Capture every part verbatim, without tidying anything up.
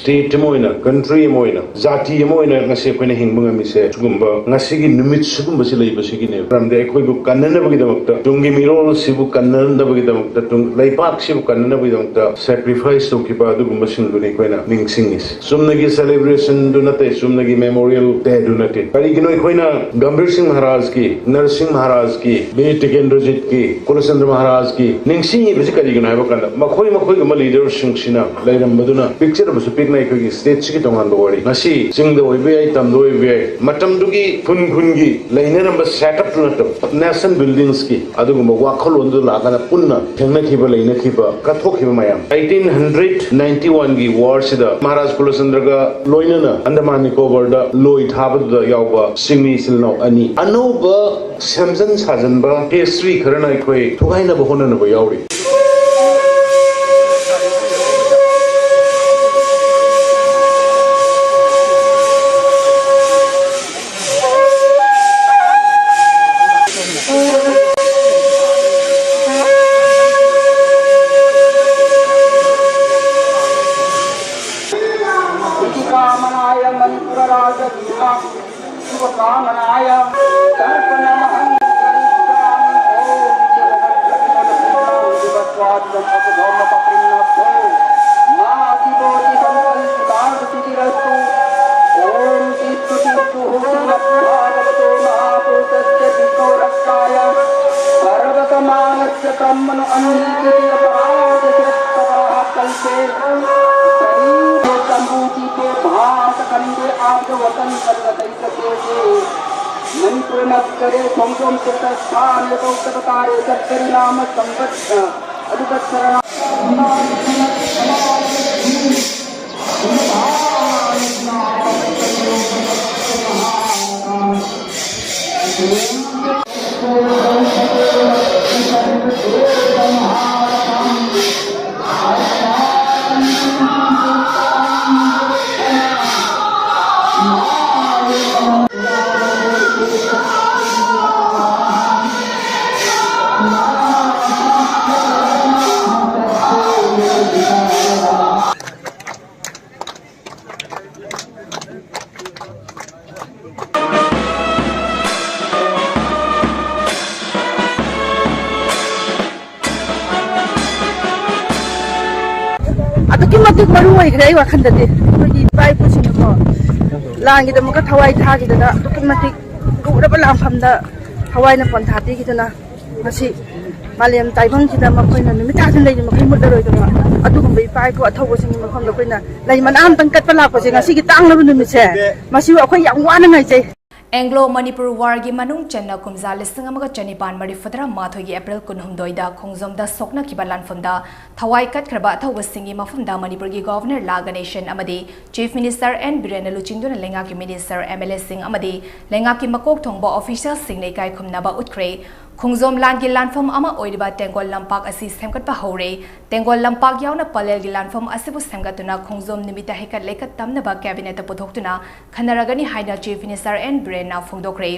State ꯑꯃ ꯑꯣꯏꯅ, country ꯑꯃ ꯑꯣꯏꯅ, ꯖꯥꯇꯤ ꯑꯃ ꯑꯣꯏꯅ ꯉꯁꯤ ꯑꯩꯈꯣꯏꯅ ꯍꯤꯡꯕ ꯉꯝꯃꯤꯁꯦ ꯁꯤꯒꯨꯝꯕ ꯉꯁꯤꯒꯤ ꯅꯨꯃꯤꯠ ꯁꯤꯒꯨꯝꯕꯁꯤ ꯂꯩꯕꯁꯤꯒꯤꯅꯦꯕ꯫ ꯃꯔꯝꯗꯤ ꯑꯩꯈꯣꯏꯕꯨ ꯀꯟꯅꯅꯕꯒꯤꯗꯃꯛꯇ, ꯇꯨꯡꯒꯤ ꯃꯤꯔꯣꯜꯁꯤꯕꯨ ꯀꯟꯅꯅꯕꯒꯤꯗꯃꯛꯇ, ꯇꯨꯡ ꯂꯩꯕꯥꯛꯁꯤꯕꯨ ꯀꯟꯅꯅꯕꯒꯤꯗꯃꯛꯇ ꯁꯦꯀ꯭ꯔꯤꯐꯥꯏꯁ ꯇꯧꯈꯤꯕ ꯑꯗꯨꯒꯨꯝꯕꯁꯤꯡꯗꯨꯅꯤ ꯑꯩꯈꯣꯏꯅ ꯅꯤꯡꯁꯤꯡꯉꯤꯁꯦ꯫ ꯆꯨꯝꯅꯒꯤ ꯁꯦꯂꯦꯕ꯭ꯔꯦꯁꯟꯗꯨ ꯅꯠꯇꯦ, ꯆꯨꯝꯅꯒꯤ ꯃꯦꯃꯣꯔꯤꯌꯦꯜ ꯗꯦꯗꯨ ꯅꯠꯇꯦ꯫ ꯀꯔꯤꯒꯤꯅꯣ ꯑꯩꯈꯣꯏꯅ ꯒꯝꯚꯤꯔ ꯁꯤꯡ ꯃꯍꯥꯔꯥꯖꯀꯤ, ꯅꯔꯁꯤꯡ ꯃꯍꯥꯔꯥꯖꯀꯤ, ꯕꯤꯔ ꯇꯤꯀꯦꯟꯗ꯭ꯔꯖꯤꯠꯀꯤ, ꯀꯨꯂꯆꯟꯗ꯭ꯔ ꯃꯍꯥꯔꯥꯖꯀꯤ ꯅꯤꯡꯁꯤꯡꯉꯤꯕꯁꯤ ꯀꯔꯤꯒꯤꯅꯣ ꯍꯥꯏꯕ ꯀꯥꯟꯗ, ꯃꯈꯣꯏ ꯃꯈꯣꯏꯒꯨꯝꯕ ꯂꯤꯗꯔꯁꯤꯡꯁꯤꯅ ꯂꯩꯔꯝꯕꯗꯨꯅ ꯄꯤꯛꯆꯔꯕꯁꯨ ꯄꯤꯛꯅ ꯑꯩꯈꯣꯏꯒꯤ ꯁ꯭ꯇꯦꯠꯁꯤꯒꯤ ꯇꯣꯉꯥꯟꯕ ꯋꯥꯔꯤ꯫ ꯉꯁꯤ ꯆꯤꯡꯗ ꯑꯣꯏꯕ ꯌꯥꯏ, ꯇꯝꯗ ꯑꯣꯏꯕ ꯌꯥꯏ, ꯃꯇꯝꯗꯨꯒꯤ ꯈꯨꯟ ꯈꯨꯟꯒꯤ ꯂꯩꯅꯔꯝꯕ ꯁꯦꯠ ꯑꯞꯇꯨ ꯅꯠꯇꯕ, ꯅꯦꯁꯅꯦꯜ ꯕꯤꯜꯗꯤꯡꯁꯀꯤ ꯑꯗꯨꯒꯨꯝꯕ ꯋꯥꯈꯜꯂꯣꯟꯗꯨ ꯂꯥꯛꯂꯒ ꯄꯨꯟꯅ ꯊꯦꯡꯅꯈꯤꯕ, ꯂꯩꯅꯈꯤꯕ, ꯀꯠꯊꯣꯛꯈꯤꯕ ꯃꯌꯥꯝ꯫ ꯑꯩꯠꯇꯤꯟ ꯍꯟꯗ꯭ꯔꯦꯠ ꯅꯥꯏꯟꯇꯤ ꯋꯥꯟꯒꯤ ꯋꯥꯔꯁꯤꯗ ꯃꯍꯥꯔꯥꯖ ꯀꯨꯂꯆꯟꯗ꯭ꯔꯒ ꯂꯣꯏꯅꯅ ꯑꯟꯗꯃꯥꯟ ꯅꯤꯀꯣꯕꯔꯗ ꯂꯣꯏ ꯊꯥꯕꯗꯨꯗ ꯌꯥꯎꯕ ꯆꯤꯡꯃꯤ ꯏꯆꯤꯜ ꯏꯅꯥꯎ ꯑꯅꯤ꯫ ꯑꯅꯧꯕ ꯁꯦꯝꯖꯤꯟ ꯁꯥꯖꯤꯟꯕ ꯍꯤꯁꯇ꯭ꯔꯤ ꯈꯔꯅ ꯑꯩꯈꯣꯏ ꯊꯨꯒꯥꯏꯅꯕ ꯍꯣꯠꯅꯅꯕ ꯌꯥꯎꯔꯤ꯫ इति कामनाय मणिपुरराजगुरुणा शुभकामनाय तर्पणमहं करिष्यामि। ॐ जलमग्नविमलपूर्णां दिवस्वादिदं पशुधर्मपकृन्नद्धो मा दिवोऽति सम्पन्नकार्यसिद्धिरस्तु। ॐ तिष्ठति सुहोति मद्भागवतो महापुरुषस्य विष्णोरक्षाय सर्वसमानस्य ब्रह्मणो अन्वीति अपराधश्रद्धपराः कल्पे शरीरे सम्भूतिके भारतखण्डे आर्यवसन्तर्गतैकदेशे मणिपुरनगरे संगमतीर्थस्थाने बौद्धवतारे शर्वरीनाम संवत्स अनुवत्सरणां ꯑꯗꯨꯛꯀꯤ ꯃꯇꯤꯛ ꯃꯔꯨ ꯑꯣꯏꯈ꯭ꯔꯦ ꯑꯩ ꯋꯥꯈꯜꯗꯗꯤ꯫ ꯑꯩꯈꯣꯏꯒꯤ ꯏꯄꯥ ꯏꯄꯨꯁꯤꯡꯅꯀꯣ ꯂꯥꯟꯒꯤꯗꯃꯛꯇ ꯊꯋꯥꯏ ꯊꯥꯈꯤꯗꯅ, ꯑꯗꯨꯛꯀꯤ ꯃꯇꯤꯛ ꯂꯨꯔꯕ ꯂꯥꯟꯐꯝꯗ ꯊꯋꯥꯏꯅ ꯄꯣꯟꯊꯥ ꯄꯤꯈꯤꯗꯅ, ꯉꯁꯤ ꯃꯥꯂꯦꯝ ꯇꯥꯏꯕꯪꯁꯤꯗ ꯃꯈꯣꯏꯅ ꯅꯨꯃꯤꯠ ꯇꯥꯗꯨꯅ ꯂꯩꯔꯤ ꯃꯈꯩ ꯃꯨꯠꯂꯔꯣꯏꯗꯕ ꯑꯗꯨꯒꯨꯝꯕ ꯏꯄꯥ ꯏꯄꯨ ꯑꯊꯧꯕꯁꯤꯡꯒꯤ ꯃꯐꯝꯗ ꯑꯩꯈꯣꯏꯅ ꯂꯩ ꯃꯅꯥ ꯑꯝꯇꯪ ꯀꯠꯄ ꯂꯥꯛꯄꯁꯦ, ꯉꯁꯤꯒꯤ ꯇꯥꯡꯂꯕ ꯅꯨꯃꯤꯠꯁꯦ, ꯃꯁꯤꯕꯨ ꯑꯩꯈꯣꯏ ꯌꯥꯝ ꯋꯥꯅ ꯉꯥꯏꯖꯩ꯫ ꯑꯦꯡꯒ꯭ꯂꯣ ꯃꯅꯤꯄꯨꯔ ꯋꯥꯔꯒꯤ ꯃꯅꯨꯡ ꯆꯟꯅ ꯀꯨꯝꯖꯥ ꯂꯤꯁꯤꯡ ꯑꯃꯒ ꯆꯅꯤꯄꯥꯟ ꯃꯔꯤꯐꯨ ꯇꯔꯥ ꯃꯥꯊꯣꯏꯒꯤ ꯑꯦꯄ꯭ꯔꯤꯜ ꯀꯨꯟꯍꯨꯝꯗꯣꯏꯗ ꯈꯣꯡꯖꯣꯝꯗ ꯁꯣꯛꯅꯈꯤꯕ ꯂꯥꯟꯐꯝꯗ ꯊꯋꯥꯏ ꯀꯠꯈ꯭ꯔꯕ ꯑꯊꯧꯕꯁꯤꯡꯒꯤ ꯃꯐꯝꯗ ꯃꯅꯤꯄꯨꯔꯒꯤ ꯒꯣꯚꯔꯅꯔ ꯂꯥ ꯒꯅꯦꯁꯟ ꯑꯃꯗꯤ ꯆꯤꯐ ꯃꯤꯅꯤꯁꯇꯔ ꯑꯦꯟ ꯕꯤꯔꯦꯟꯅ ꯂꯨꯆꯤꯡꯗꯨꯅ ꯂꯩꯉꯥꯛꯀꯤ ꯃꯤꯅꯤꯁꯇꯔ, ꯑꯦꯝ ꯑꯦꯜ ꯑꯦꯁꯤꯡ ꯑꯃꯗꯤ ꯂꯩꯉꯥꯛꯀꯤ ꯃꯀꯣꯛ ꯊꯣꯡꯕ ꯑꯣꯐꯤꯁꯤꯌꯦꯜꯁꯤꯡꯅ ꯏꯀꯥꯏ ꯈꯨꯝꯅꯕ ꯎꯠꯈ꯭ꯔꯦ꯫ ꯈꯣꯡꯖꯣꯝ ꯂꯥꯟꯒꯤ ꯂꯥꯟꯐꯝ ꯑꯃ ꯑꯣꯏꯔꯤꯕ ꯇꯦꯡꯒꯣꯜ ꯂꯝꯄꯥꯛ ꯑꯁꯤ ꯁꯦꯝꯒꯠꯄ ꯍꯧꯔꯦ꯫ ꯇꯦꯡꯒꯣꯜ ꯂꯝꯄꯥꯛ ꯌꯥꯎꯅ ꯄꯂꯦꯜꯒꯤ ꯂꯥꯟꯐꯝ ꯑꯁꯤꯕꯨ ꯁꯦꯝꯒꯠꯇꯨꯅ ꯈꯣꯡꯖꯣꯝ ꯅꯨꯃꯤꯠꯇ ꯍꯩꯀꯠ ꯂꯩꯀꯠ ꯇꯝꯅꯕ ꯀꯦꯕꯤꯅꯦꯠꯇ ꯄꯨꯊꯣꯛꯇꯨꯅ ꯈꯟꯅꯔꯒꯅꯤ ꯍꯥꯏꯅ ꯆꯤꯐ ꯃꯤꯅꯤꯁꯇꯔ ꯑꯦꯟ ꯕꯤꯔꯦꯟꯅ ꯐꯣꯡꯗꯣꯛꯈ꯭ꯔꯦ꯫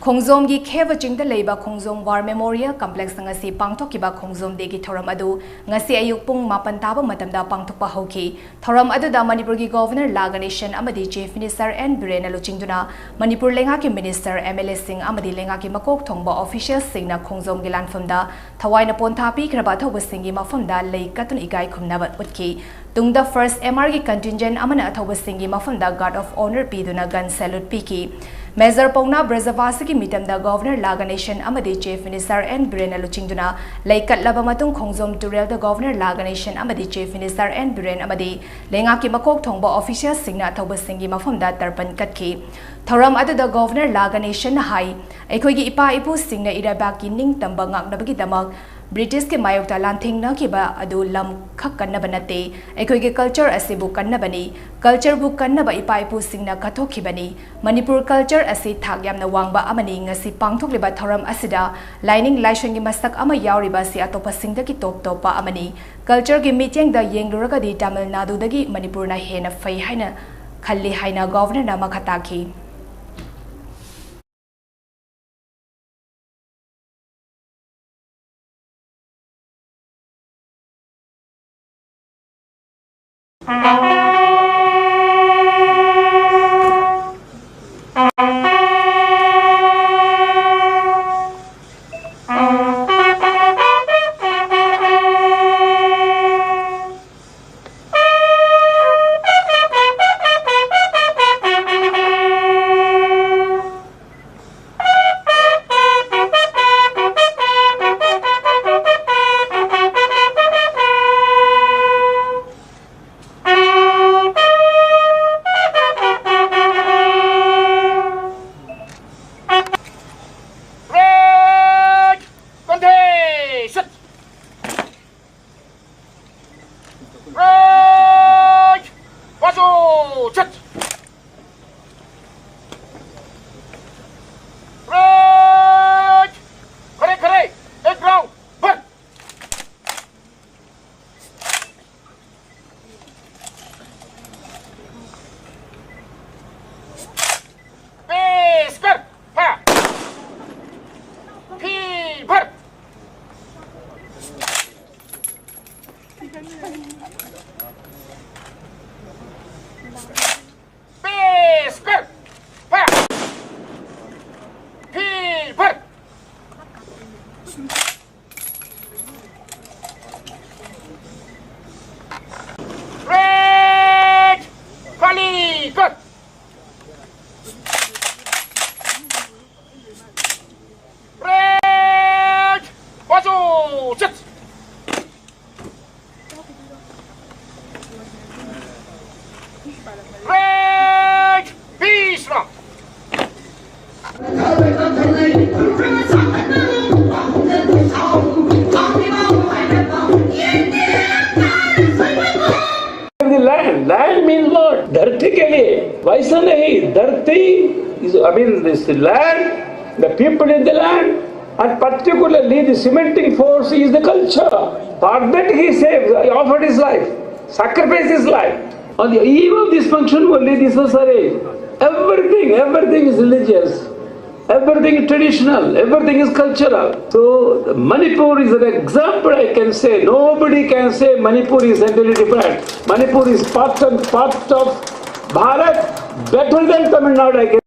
ꯈꯣꯡꯖꯣꯝꯒꯤ ꯈꯦꯕ ꯆꯤꯡꯗ ꯂꯩꯕ ꯈꯣꯡꯖꯣꯝ ꯋꯥꯔ ꯃꯦꯃꯣꯔꯤꯌꯦꯜ ꯀꯝꯄ꯭ꯂꯦꯛꯁꯇ ꯉꯁꯤ ꯄꯥꯡꯊꯣꯛꯈꯤꯕ ꯈꯣꯡꯖꯣꯝ ꯗꯦꯒꯤ ꯊꯧꯔꯝ ꯑꯗꯨ ꯉꯁꯤ ꯑꯌꯨꯛ ꯄꯨꯡ ꯃꯥꯄꯟ ꯇꯥꯕ ꯃꯇꯝꯗ ꯄꯥꯡꯊꯣꯛꯄ ꯍꯧꯈꯤ꯫ ꯊꯧꯔꯝ ꯑꯗꯨꯗ ꯃꯅꯤꯄꯨꯔꯒꯤ ꯒꯣꯚꯔꯅꯔ ꯂꯥ ꯒꯅꯦꯁꯟ ꯑꯃꯗꯤ ꯆꯤꯐ ꯃꯤꯅꯤꯁꯇꯔ ꯑꯦꯟ ꯕꯤꯔꯦꯟꯅ ꯂꯨꯆꯤꯡꯗꯨꯅ ꯃꯅꯤꯄꯨꯔ ꯂꯩꯉꯥꯛꯀꯤ ꯃꯤꯅꯤꯁꯇꯔ, ꯑꯦꯝ ꯑꯦꯜ ꯑꯦꯁꯤꯡ ꯑꯃꯗꯤ ꯂꯩꯉꯥꯛꯀꯤ ꯃꯀꯣꯛ ꯊꯣꯡꯕ ꯑꯣꯐꯤꯁꯤꯌꯦꯜꯁꯤꯡꯅ ꯈꯣꯡꯖꯣꯝꯒꯤ ꯂꯥꯟꯐꯝꯗ ꯊꯋꯥꯏꯅ ꯄꯣꯟꯊꯥ ꯄꯤꯈ꯭ꯔꯕ ꯑꯊꯧꯕꯁꯤꯡꯒꯤ ꯃꯐꯝꯗ ꯂꯩ ꯀꯠꯇꯨꯅ ꯏꯀꯥꯏ ꯈꯨꯝꯅꯕ ꯎꯠꯈꯤ꯫ ꯇꯨꯡꯗ ꯐꯥꯔꯁ ꯑꯦꯝ ꯑꯥꯔꯒꯤ ꯀꯟꯇꯤꯟꯖꯦꯟ ꯑꯃꯅ ꯑꯊꯧꯕꯁꯤꯡꯒꯤ ꯃꯐꯝꯗ ꯒꯥꯔꯗ ꯑꯣꯐ ꯑꯣꯅꯔ ꯄꯤꯗꯨꯅ ꯒꯟ ꯁꯦꯂꯨꯠ ꯄꯤꯈꯤ꯫ ꯃꯦꯖꯔ ꯄꯥꯎꯅꯥ ꯕ꯭ꯔꯖꯕꯥꯁꯤꯒꯤ ꯃꯤꯇꯝꯗ ꯒꯣꯚꯔꯅꯔ ꯂꯥ ꯒꯅꯦꯁꯟ ꯑꯃꯗꯤ ꯆꯤꯐ ꯃꯤꯅꯤꯁꯇꯔ ꯑꯦꯟ ꯕꯤꯔꯦꯟꯅ ꯂꯨꯆꯤꯡꯗꯨꯅ ꯂꯩ ꯀꯠꯂꯕ ꯃꯇꯨꯡ ꯈꯣꯡꯖꯣꯝ ꯇꯨꯔꯦꯜꯗ ꯒꯣꯚꯔꯅꯔ ꯂꯥ ꯒꯅꯦꯁꯟ ꯑꯃꯗꯤ ꯆꯤꯐ ꯃꯤꯅꯤꯁꯇꯔ ꯑꯦꯟ ꯕꯤꯔꯦꯟ ꯑꯃꯗꯤ ꯂꯩꯉꯥꯛꯀꯤ ꯃꯀꯣꯛ ꯊꯣꯡꯕ ꯑꯣꯐꯤꯁꯤꯌꯦꯜꯁꯤꯡꯅ ꯑꯊꯧꯕꯁꯤꯡꯒꯤ ꯃꯐꯝꯗ ꯇꯔꯄꯟ ꯀꯠꯈꯤ꯫ ꯊꯧꯔꯝ ꯑꯗꯨꯗ ꯒꯣꯚꯔꯅꯔ ꯂꯥ ꯒꯅꯦꯁꯟꯅ ꯍꯥꯏ, ꯑꯩꯈꯣꯏꯒꯤ ꯏꯄꯥ ꯏꯄꯨꯁꯤꯡꯅ ꯏꯔꯩꯕꯥꯛꯀꯤ ꯅꯤꯡꯇꯝꯕ ꯉꯥꯛꯅꯕꯒꯤꯗꯃꯛ ꯕ꯭ꯔꯤꯇꯤꯁꯀꯤ ꯃꯥꯌꯣꯛꯇ ꯂꯥꯟꯊꯦꯡꯅꯈꯤꯕ ꯑꯗꯨ ꯂꯝ ꯈꯛ ꯀꯟꯅꯕ ꯅꯠꯇꯦ, ꯑꯩꯈꯣꯏꯒꯤ ꯀꯜꯆꯔ ꯑꯁꯤꯕꯨ ꯀꯟꯅꯕꯅꯤ꯫ ꯀꯜꯆꯔꯕꯨ ꯀꯟꯅꯕ ꯏꯄꯥ ꯏꯄꯨꯁꯤꯡꯅ ꯀꯠꯊꯣꯛꯈꯤꯕꯅꯤ꯫ ꯃꯅꯤꯄꯨꯔ ꯀꯜꯆꯔ ꯑꯁꯤ ꯊꯥꯛ ꯌꯥꯝꯅ ꯋꯥꯡꯕ ꯑꯃꯅꯤ꯫ ꯉꯁꯤ ꯄꯥꯡꯊꯣꯛꯂꯤꯕ ꯊꯧꯔꯝ ꯑꯁꯤꯗ ꯂꯥꯏꯅꯤꯡ ꯂꯥꯏꯁꯣꯟꯒꯤ ꯃꯁꯛ ꯑꯃ ꯌꯥꯎꯔꯤꯕ ꯑꯁꯤ ꯑꯇꯣꯞꯄꯁꯤꯡꯗꯒꯤ ꯇꯣꯞ ꯇꯣꯞꯄ ꯑꯃꯅꯤ꯫ ꯀꯜꯆꯔꯒꯤ ꯃꯤꯠꯌꯦꯡꯗ ꯌꯦꯡꯂꯨꯔꯒꯗꯤ ꯇꯥꯃꯤꯜ ꯅꯥꯗꯨꯗꯒꯤ ꯃꯅꯤꯄꯨꯔꯅ ꯍꯦꯟꯅ ꯐꯩ ꯍꯥꯏꯅ ꯈꯜꯂꯤ ꯍꯥꯏꯅ ꯒꯣꯚꯔꯅꯔꯅ ꯃꯈꯥ ꯇꯥꯈꯤ꯫ Fever! Peace! Fever! Fire! Fever! Red! Kali! Good! Red! Bajo! Sit! Red! Peace! The land, land means what? धरती के लिए. वैसा नहीं, धरती is, I mean, this land, the people in the land, and particularly the cementing force is the culture. For that he saved, he offered his life, sacrificed his life. On the eve of this function only, this was arranged. Everything, everything is religious. Everything is traditional, everything is cultural. So Manipur is an example, I can say. Nobody can say Manipur is entirely different. Manipur is part and part of Bharat, better than Tamil Nadu, I can.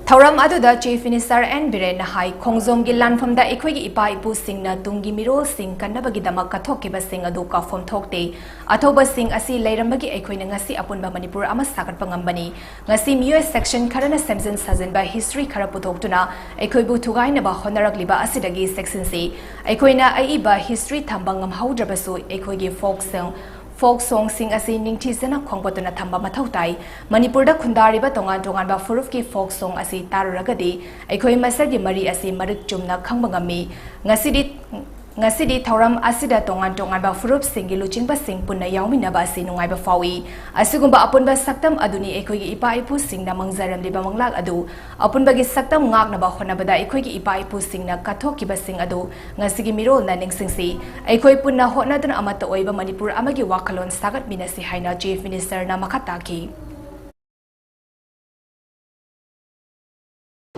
ꯊꯧꯔꯝ ꯑꯗꯨꯗ Chief Minister N ꯕꯤꯔꯦꯟꯅ ꯍꯥꯏ, ꯈꯣꯡꯖꯣꯝꯒꯤ ꯂꯥꯟꯐꯝꯗ ꯑꯩꯈꯣꯏꯒꯤ ꯏꯄꯥ ꯏꯄꯨꯁꯤꯡꯅ ꯇꯨꯡꯒꯤ ꯃꯤꯔꯣꯜꯁꯤꯡ ꯀꯟꯅꯕꯒꯤꯗꯃꯛ ꯀꯠꯊꯣꯛꯈꯤꯕꯁꯤꯡ ꯑꯗꯨ ꯀꯥꯎꯐꯝ ꯊꯣꯛꯇꯦ꯫ ꯑꯊꯧꯕꯁꯤꯡ ꯑꯁꯤ ꯂꯩꯔꯝꯕꯒꯤ ꯑꯩꯈꯣꯏꯅ ꯉꯁꯤ ꯑꯄꯨꯟꯕ ꯃꯅꯤꯄꯨꯔ ꯑꯃ ꯁꯥꯒꯠꯄ ꯉꯝꯕꯅꯤ꯫ ꯉꯁꯤ ꯃꯤꯑꯣꯏ section ꯈꯔꯅ ꯁꯦꯝꯖꯤꯟ ꯁꯥꯖꯤꯟꯕ history ꯈꯔ ꯄꯨꯊꯣꯛꯇꯨꯅ ꯑꯩꯈꯣꯏꯕꯨ ꯊꯨꯒꯥꯏꯅꯕ ꯍꯣꯠꯅꯔꯛꯂꯤꯕ ꯑꯁꯤꯗꯒꯤ ꯆꯦꯛꯁꯤꯟꯁꯤ꯫ ꯑꯩꯈꯣꯏꯅ ꯑꯏꯕ history ꯊꯝꯕ ꯉꯝꯍꯧꯗ꯭ꯔꯕꯁꯨ ꯑꯩꯈꯣꯏꯒꯤ folk song, folk songꯁꯤꯡ ꯑꯁꯤ ꯅꯤꯡꯊꯤꯖꯅ ꯈꯣꯝꯒꯠꯇꯨꯅ ꯊꯝꯕ ꯃꯊꯧ ꯇꯥꯏ꯫ ꯃꯅꯤꯄꯨꯔꯗ ꯈꯨꯟꯗꯥꯔꯤꯕ ꯇꯣꯉꯥꯟ ꯇꯣꯉꯥꯟꯕ ꯐꯨꯔꯨꯞꯀꯤ folk song ꯑꯁꯤ ꯇꯥꯔꯨꯔꯒꯗꯤ ꯑꯩꯈꯣꯏ ꯃꯁꯦꯜꯒꯤ ꯃꯔꯤ ꯑꯁꯤ ꯃꯔꯤꯛ ꯆꯨꯝꯅ ꯈꯪꯕ ꯉꯝꯃꯤ꯫ ꯉꯁꯤꯗꯤ, ꯉꯁꯤꯗꯤ ꯊꯧꯔꯝ ꯑꯁꯤꯗ ꯇꯣꯉꯥꯟ ꯇꯣꯉꯥꯟꯕ ꯐꯨꯔꯨꯞꯁꯤꯡꯒꯤ ꯂꯨꯆꯤꯡꯕꯁꯤꯡ ꯄꯨꯟꯅ ꯌꯥꯎꯃꯤꯟꯅꯕ ꯑꯁꯤ ꯅꯨꯡꯉꯥꯏꯕ ꯐꯥꯎꯏ꯫ ꯑꯁꯤꯒꯨꯝꯕ ꯑꯄꯨꯟꯕ ꯁꯛꯇꯝ ꯑꯗꯨꯅꯤ ꯑꯩꯈꯣꯏꯒꯤ ꯏꯄꯥ ꯏꯄꯨꯁꯤꯡꯅ ꯃꯪꯖꯔꯝꯂꯤꯕ ꯃꯪꯂꯥꯛ ꯑꯗꯨ꯫ ꯑꯄꯨꯟꯕꯒꯤ ꯁꯛꯇꯝ ꯉꯥꯛꯅꯕ ꯍꯣꯠꯅꯕꯗ ꯑꯩꯈꯣꯏꯒꯤ ꯏꯄꯥ ꯏꯄꯨꯁꯤꯡꯅ ꯀꯠꯊꯣꯛꯈꯤꯕꯁꯤꯡ ꯑꯗꯨ ꯉꯁꯤꯒꯤ ꯃꯤꯔꯣꯜꯅ ꯅꯤꯡꯁꯤꯡꯁꯤ꯫ ꯑꯩꯈꯣꯏ ꯄꯨꯟꯅ ꯍꯣꯠꯅꯗꯨꯅ ꯑꯃꯠꯇ ꯑꯣꯏꯕ ꯃꯅꯤꯄꯨꯔ ꯑꯃꯒꯤ ꯋꯥꯈꯜꯂꯣꯟ ꯁꯥꯒꯠꯃꯤꯟꯅꯁꯤ ꯍꯥꯏꯅ Chief Ministerꯅ ꯃꯈꯥ ꯇꯥꯈꯤ꯫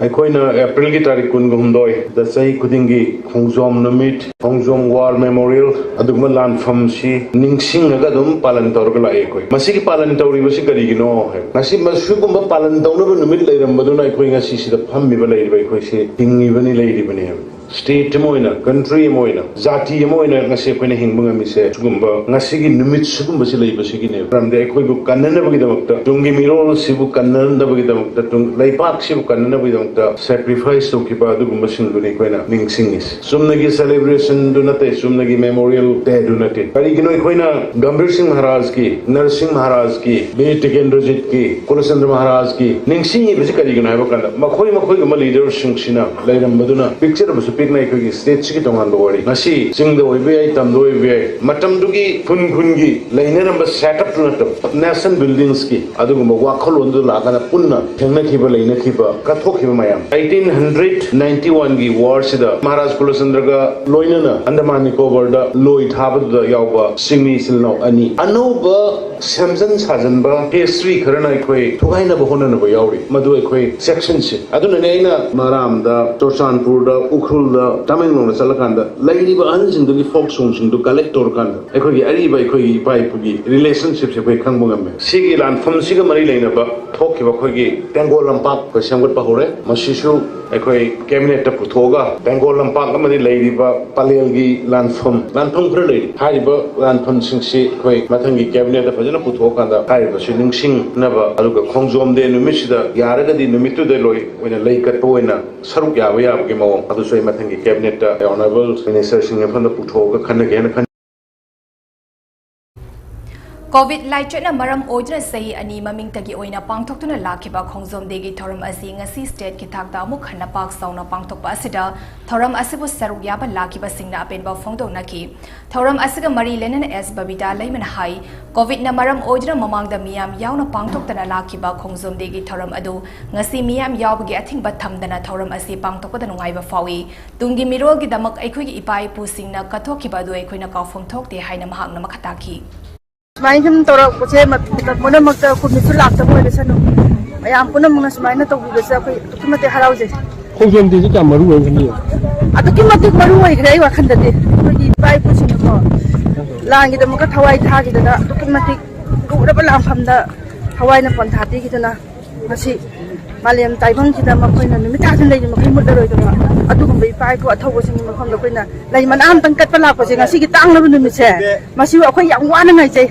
ꯑꯩꯈꯣꯏꯅ ꯑꯦꯄ꯭ꯔꯤꯜꯒꯤ ꯇꯥꯔꯤꯛ ꯀꯨꯟꯒ ꯍꯨꯝꯗꯣꯏꯗ ꯆꯍꯤ ꯈꯨꯗꯤꯡꯒꯤ ꯈꯣꯡꯖꯣꯝ ꯅꯨꯃꯤꯠ, ꯈꯣꯡꯖꯣꯝ ꯋꯥꯔ ꯃꯦꯃꯣꯔꯤꯌꯦꯜ, ꯑꯗꯨꯒꯨꯝꯕ ꯂꯥꯟꯐꯝꯁꯤ ꯅꯤꯡꯁꯤꯡꯉꯒ ꯑꯗꯨꯝ ꯄꯥꯂꯟ ꯇꯧꯔꯒ ꯂꯥꯛꯑꯦ꯫ ꯑꯩꯈꯣꯏ ꯃꯁꯤꯒꯤ ꯄꯥꯂꯟ ꯇꯧꯔꯤꯕꯁꯤ ꯀꯔꯤꯒꯤꯅꯣ ꯍꯥꯏꯕ, ꯉꯁꯤ ꯃꯁꯤꯒꯨꯝꯕ ꯄꯥꯂꯟ ꯇꯧꯅꯕ ꯅꯨꯃꯤꯠ ꯂꯩꯔꯝꯕꯗꯨꯅ ꯑꯩꯈꯣꯏ ꯉꯁꯤ ꯁꯤꯗ ꯐꯝꯃꯤꯕ, ꯂꯩꯔꯤꯕ ꯑꯩꯈꯣꯏꯁꯤ ꯍꯤꯡꯉꯤꯕꯅꯤ, ꯂꯩꯔꯤꯕꯅꯤ ꯍꯥꯏꯕ꯫ ꯁ꯭ꯇꯦꯠ ꯑꯃ ꯑꯣꯏꯅ, ꯀꯟꯇ꯭ꯔꯤ ꯑꯃ ꯑꯣꯏꯅ, ꯖꯥꯇꯤ ꯑꯃ ꯑꯣꯏꯅ ꯉꯁꯤ ꯑꯩꯈꯣꯏꯅ ꯍꯤꯡꯕ ꯉꯝꯃꯤꯁꯦ ꯁꯤꯒꯨꯝꯕ ꯉꯁꯤꯒꯤ ꯅꯨꯃꯤꯠ ꯁꯤꯒꯨꯝꯕꯁꯤ ꯂꯩꯕꯁꯤꯒꯤꯅꯦꯕ꯫ ꯃꯔꯝꯗꯤ ꯑꯩꯈꯣꯏꯕꯨ ꯀꯟꯅꯅꯕꯒꯤꯗꯃꯛꯇ, ꯇꯨꯡꯒꯤ ꯃꯤꯔꯣꯜꯁꯤꯕꯨ ꯀꯟꯅꯅꯕꯒꯤꯗꯃꯛꯇ, ꯇꯨꯡ ꯂꯩꯕꯥꯛꯁꯤꯕꯨ ꯀꯟꯅꯅꯕꯒꯤꯗꯃꯛꯇ ꯁꯦꯀ꯭ꯔꯤꯐꯥꯏꯁ ꯇꯧꯈꯤꯕ ꯑꯗꯨꯒꯨꯝꯕꯁꯤꯡꯗꯨꯅꯤ ꯑꯩꯈꯣꯏꯅ ꯅꯤꯡꯁꯤꯡꯉꯤꯁꯦ꯫ ꯆꯨꯝꯅꯒꯤ ꯁꯦꯂꯦꯕ꯭ꯔꯦꯁꯟꯗꯨ ꯅꯠꯇꯦ, ꯆꯨꯝꯅꯒꯤ ꯃꯦꯃꯣꯔꯤꯌꯦꯜ ꯗꯦꯗꯨ ꯅꯠꯇꯦ꯫ ꯀꯔꯤꯒꯤꯅꯣ ꯑꯩꯈꯣꯏꯅ ꯒꯝꯚꯤꯔ ꯁꯤꯡ ꯃꯍꯥꯔꯥꯖꯀꯤ, ꯅꯔꯁꯤꯡ ꯃꯍꯥꯔꯥꯖꯀꯤ, ꯕꯤꯔ ꯇꯤꯀꯦꯟꯗ꯭ꯔꯖꯤꯠꯀꯤ, ꯀꯨꯂꯆꯟꯗ꯭ꯔ ꯃꯍꯥꯔꯥꯖꯀꯤ ꯅꯤꯡꯁꯤꯡꯉꯤꯕꯁꯤ ꯀꯔꯤꯒꯤꯅꯣ ꯍꯥꯏꯕ ꯀꯥꯟꯗ, ꯃꯈꯣꯏ ꯃꯈꯣꯏꯒꯨꯝꯕ ꯂꯤꯗꯔꯁꯤꯡꯁꯤꯅ ꯂꯩꯔꯝꯕꯗꯨꯅ ꯄꯤꯛꯆꯔꯕꯁꯨ ꯄꯤꯛꯅ ꯑꯩꯈꯣꯏꯒꯤ ꯁ꯭ꯇꯦꯠꯁꯤꯒꯤ ꯇꯣꯉꯥꯟꯕ ꯋꯥꯔꯤ꯫ ꯉꯁꯤ ꯆꯤꯡꯗ ꯑꯣꯏꯕ ꯌꯥꯏ, ꯇꯝꯗ ꯑꯣꯏꯕ ꯌꯥꯏ, ꯃꯇꯝꯗꯨꯒꯤ ꯈꯨꯟ ꯈꯨꯟꯒꯤ ꯂꯩꯅꯔꯝꯕ ꯁꯦꯠꯑꯞꯇꯨ ꯅꯠꯇꯕ, ꯅꯦꯁꯅꯦꯜ ꯕꯤꯜꯗꯤꯡꯁꯀꯤ ꯑꯗꯨꯒꯨꯝꯕ ꯋꯥꯈꯜꯂꯣꯟꯗꯨ ꯂꯥꯛꯑꯒꯅ ꯄꯨꯟꯅ ꯊꯦꯡꯅꯈꯤꯕ, ꯂꯩꯅꯈꯤꯕ, ꯀꯠꯊꯣꯛꯈꯤꯕ ꯃꯌꯥꯝ꯫ ꯑꯩꯠꯇꯤꯟ ꯍꯟꯗ꯭ꯔꯦꯠ ꯅꯥꯏꯟꯇꯤ ꯋꯥꯟꯒꯤ ꯋꯥꯔꯁꯤꯗ ꯃꯍꯥꯔꯥꯖ ꯀꯨꯂꯆꯟꯗ꯭ꯔꯒ ꯂꯣꯏꯅꯅ ꯑꯟꯗꯃꯥꯟ ꯅꯤꯀꯣꯕꯔꯗ ꯂꯣꯏ ꯊꯥꯕꯗꯨꯗ ꯌꯥꯎꯕ ꯆꯤꯡꯃꯤ ꯏꯆꯤꯜ ꯏꯅꯥꯎ ꯑꯅꯤ꯫ ꯑꯅꯧꯕ ꯁꯦꯝꯖꯤꯟ ꯁꯥꯖꯤꯟꯕ ꯍꯤꯁꯇ꯭ꯔꯤ ꯈꯔꯅ ꯑꯩꯈꯣꯏ ꯊꯨꯒꯥꯏꯅꯕ ꯍꯣꯠꯅꯅꯕ ꯌꯥꯎꯔꯤ꯫ ꯃꯗꯨ ꯑꯩꯈꯣꯏ ꯁꯦꯛꯁꯟꯁꯦ꯫ ꯑꯗꯨꯅꯅꯦ ꯑꯩꯅ ꯃꯔꯥꯝꯗ, ꯆꯨꯔꯆꯥꯟꯄꯨꯔꯗ, ꯎꯈ꯭ꯔꯨꯜꯗ, ꯇꯃꯦꯡꯂꯣꯡꯗ ꯆꯠꯂꯀꯥꯟꯗ ꯂꯩꯔꯤꯕ ꯑꯍꯟꯁꯤꯡꯗꯨꯒꯤ ꯐꯣꯛ ꯁꯣꯡꯁꯤꯡꯗꯨ ꯀꯂꯦꯛ ꯇꯧꯔꯀꯥꯟꯗ ꯑꯩꯈꯣꯏꯒꯤ ꯑꯔꯤꯕ ꯑꯩꯈꯣꯏꯒꯤ ꯏꯄꯥ ꯏꯄꯨꯒꯤ ꯔꯤꯂꯦꯁꯟꯁꯤꯞꯁꯦ ꯑꯩꯈꯣꯏ ꯈꯪꯕ ꯉꯝꯃꯦ꯫ ꯁꯤꯒꯤ ꯂꯥꯟꯐꯝꯁꯤꯒ ꯃꯔꯤ ꯂꯩꯅꯕ ꯊꯣꯛꯈꯤꯕ ꯑꯩꯈꯣꯏꯒꯤ ꯇꯦꯡꯒꯣꯜ ꯂꯝꯄꯥꯛ ꯑꯩꯈꯣꯏ ꯁꯦꯝꯒꯠꯄ ꯍꯧꯔꯦ꯫ ꯃꯁꯤꯁꯨ ꯑꯩꯈꯣꯏ ꯀꯦꯕꯤꯅꯦꯠꯇ ꯄꯨꯊꯣꯛꯑꯒ ꯇꯦꯡꯒꯣꯜ ꯂꯝꯄꯥꯛ ꯑꯃꯗꯤ ꯂꯩꯔꯤꯕ ꯄꯂꯦꯜꯒꯤ ꯂꯥꯟꯐꯝ, ꯂꯥꯟꯐꯝ ꯈꯔ ꯂꯩꯔꯤ꯫ ꯍꯥꯏꯔꯤꯕ ꯂꯥꯟꯐꯝꯁꯤꯡꯁꯤ ꯑꯩꯈꯣꯏ ꯃꯊꯪꯒꯤ ꯀꯦꯕꯤꯅꯦꯠꯇ ꯐꯖꯅ ꯄꯨꯊꯣꯛꯑꯀꯥꯟꯗ ꯍꯥꯏꯔꯤꯕꯁꯤ ꯅꯤꯡꯁꯤꯡꯅꯕ, ꯑꯗꯨꯒ ꯈꯣꯡꯖꯣꯝ ꯗꯦ ꯅꯨꯃꯤꯠꯁꯤꯗ ꯌꯥꯔꯒꯗꯤ ꯅꯨꯃꯤꯠꯇꯨꯗ ꯂꯣꯏ ꯑꯣꯏꯅ ꯂꯩ ꯀꯠꯄ ꯑꯣꯏꯅ ꯁꯔꯨꯛ ꯌꯥꯕ ꯌꯥꯕꯒꯤ ꯃꯑꯣꯡ ꯑꯗꯨꯁꯨ ꯑꯩ ꯃꯊꯪꯒꯤ ꯀꯦꯕꯤꯅꯦꯠꯇ ꯑꯣꯅꯔꯦꯕꯜ ꯃꯤꯅꯤꯁꯇꯔꯁꯤꯡꯒꯤ ꯃꯐꯝꯗ ꯄꯨꯊꯣꯛꯑꯒ ꯈꯟꯅꯒꯦ ꯍꯥꯏꯅ ꯈꯟꯖꯩ꯫ ꯀꯣꯚꯤꯗ ꯂꯥꯏꯆꯠꯅ ꯃꯔꯝ ꯑꯣꯏꯗꯨꯅ ꯆꯍꯤ ꯑꯅꯤ ꯃꯃꯤꯡꯇꯒꯤ ꯑꯣꯏꯅ ꯄꯥꯡꯊꯣꯛꯇꯨꯅ ꯂꯥꯛꯈꯤꯕ ꯈꯣꯡꯖꯣꯝ ꯗꯦꯒꯤ ꯊꯧꯔꯝ ꯑꯁꯤ ꯉꯁꯤ ꯁ꯭ꯇꯦꯠꯀꯤ ꯊꯥꯛꯇ ꯑꯃꯨꯛ ꯍꯟꯅ ꯄꯥꯛ ꯆꯥꯎꯅ ꯄꯥꯡꯊꯣꯛꯄ ꯑꯁꯤꯗ ꯊꯧꯔꯝ ꯑꯁꯤꯕꯨ ꯁꯔꯨꯛ ꯌꯥꯕ ꯂꯥꯛꯈꯤꯕꯁꯤꯡꯅ ꯑꯄꯦꯟꯕ ꯐꯣꯡꯗꯣꯛꯅꯈꯤ꯫ ꯊꯧꯔꯝ ꯑꯁꯤꯒ ꯃꯔꯤ ꯂꯩꯅꯅ ꯑꯦꯁ ꯕꯕꯤꯇꯥ ꯂꯩꯃꯅ ꯍꯥꯏ, ꯀꯣꯚꯤꯗꯅ ꯃꯔꯝ ꯑꯣꯏꯗꯨꯅ ꯃꯃꯥꯡꯗ ꯃꯤꯌꯥꯝ ꯌꯥꯎꯅ ꯄꯥꯡꯊꯣꯛꯇꯅ ꯂꯥꯛꯈꯤꯕ ꯈꯣꯡꯖꯣꯝ ꯗꯦꯒꯤ ꯊꯧꯔꯝ ꯑꯗꯨ ꯉꯁꯤ ꯃꯤꯌꯥꯝ ꯌꯥꯎꯕꯒꯤ ꯑꯊꯤꯡꯕ ꯊꯝꯗꯅ ꯊꯧꯔꯝ ꯑꯁꯤ ꯄꯥꯡꯊꯣꯛꯄꯗ ꯅꯨꯡꯉꯥꯏꯕ ꯐꯥꯎꯏ꯫ ꯇꯨꯡꯒꯤ ꯃꯤꯔꯣꯜꯒꯤꯗꯃꯛ ꯑꯩꯈꯣꯏꯒꯤ ꯏꯄꯥ ꯏꯄꯨꯁꯤꯡꯅ ꯀꯠꯊꯣꯛꯈꯤꯕ ꯑꯗꯨ ꯑꯩꯈꯣꯏꯅ ꯀꯥꯎꯐꯝ ꯊꯣꯛꯇꯦ ꯍꯥꯏꯅ ꯃꯍꯥꯛꯅ ꯃꯈꯥ ꯇꯥꯈꯤ꯫ ꯁꯨꯃꯥꯏꯅ ꯁꯨꯝ ꯇꯧꯔꯛꯄꯁꯦ ꯃꯇꯝ ꯄꯨꯝꯅꯃꯛꯇ ꯀꯨꯝꯃꯤꯁꯨ ꯂꯥꯛꯇꯕ ꯑꯣꯏꯔꯁꯅꯨ꯫ ꯃꯌꯥꯝ ꯄꯨꯝꯅꯃꯛꯅ ꯁꯨꯃꯥꯏꯅ ꯇꯧꯕꯤꯕꯁꯦ ꯑꯩꯈꯣꯏ ꯑꯗꯨꯛꯀꯤ ꯃꯇꯤꯛ ꯍꯔꯥꯎꯖꯩ꯫ ꯈꯣꯡꯖꯣꯝ ꯗꯦꯁꯤ ꯀꯌꯥꯝ ꯃꯔꯨ ꯑꯣꯏ ꯈꯜꯂꯤ? ꯑꯗꯨꯛꯀꯤ ꯃꯇꯤꯛ ꯃꯔꯨ ꯑꯣꯏꯈ꯭ꯔꯦ ꯑꯩ ꯋꯥꯈꯜꯗꯗꯤ꯫ ꯑꯩꯈꯣꯏꯒꯤ ꯏꯄꯥ ꯏꯄꯨꯁꯤꯡꯅꯀꯣ ꯂꯥꯟꯒꯤꯗꯃꯛꯇ ꯊꯋꯥꯏ ꯊꯥꯈꯤꯗꯅ, ꯑꯗꯨꯛꯀꯤ ꯃꯇꯤꯛ ꯂꯨꯔꯕ ꯂꯥꯟꯐꯝꯗ ꯊꯋꯥꯏꯅ ꯄꯣꯟꯊꯥ ꯄꯤꯈꯤꯗꯅ, ꯉꯁꯤ ꯃꯥꯂꯦꯝ ꯇꯥꯏꯕꯪꯁꯤꯗ ꯃꯈꯣꯏꯅ ꯅꯨꯃꯤꯠ ꯇꯥꯗꯅ ꯂꯩꯔꯤ ꯃꯈꯩ ꯃꯨꯠꯂꯔꯣꯏꯗꯕ ꯑꯗꯨꯒꯨꯝꯕ ꯏꯄꯥ ꯏꯄꯨ ꯑꯊꯧꯕꯁꯤꯡꯒꯤ ꯃꯐꯝꯗ ꯑꯩꯈꯣꯏꯅ ꯂꯩ ꯃꯅꯥ ꯑꯃꯇꯪ ꯀꯠꯄ ꯂꯥꯛꯄꯁꯦ, ꯉꯁꯤꯒꯤ ꯇꯥꯡꯂꯕ ꯅꯨꯃꯤꯠꯁꯦ, ꯃꯁꯤꯕꯨ ꯑꯩꯈꯣꯏ ꯌꯥꯝ ꯋꯥꯅ ꯉꯥꯏꯖꯩ꯫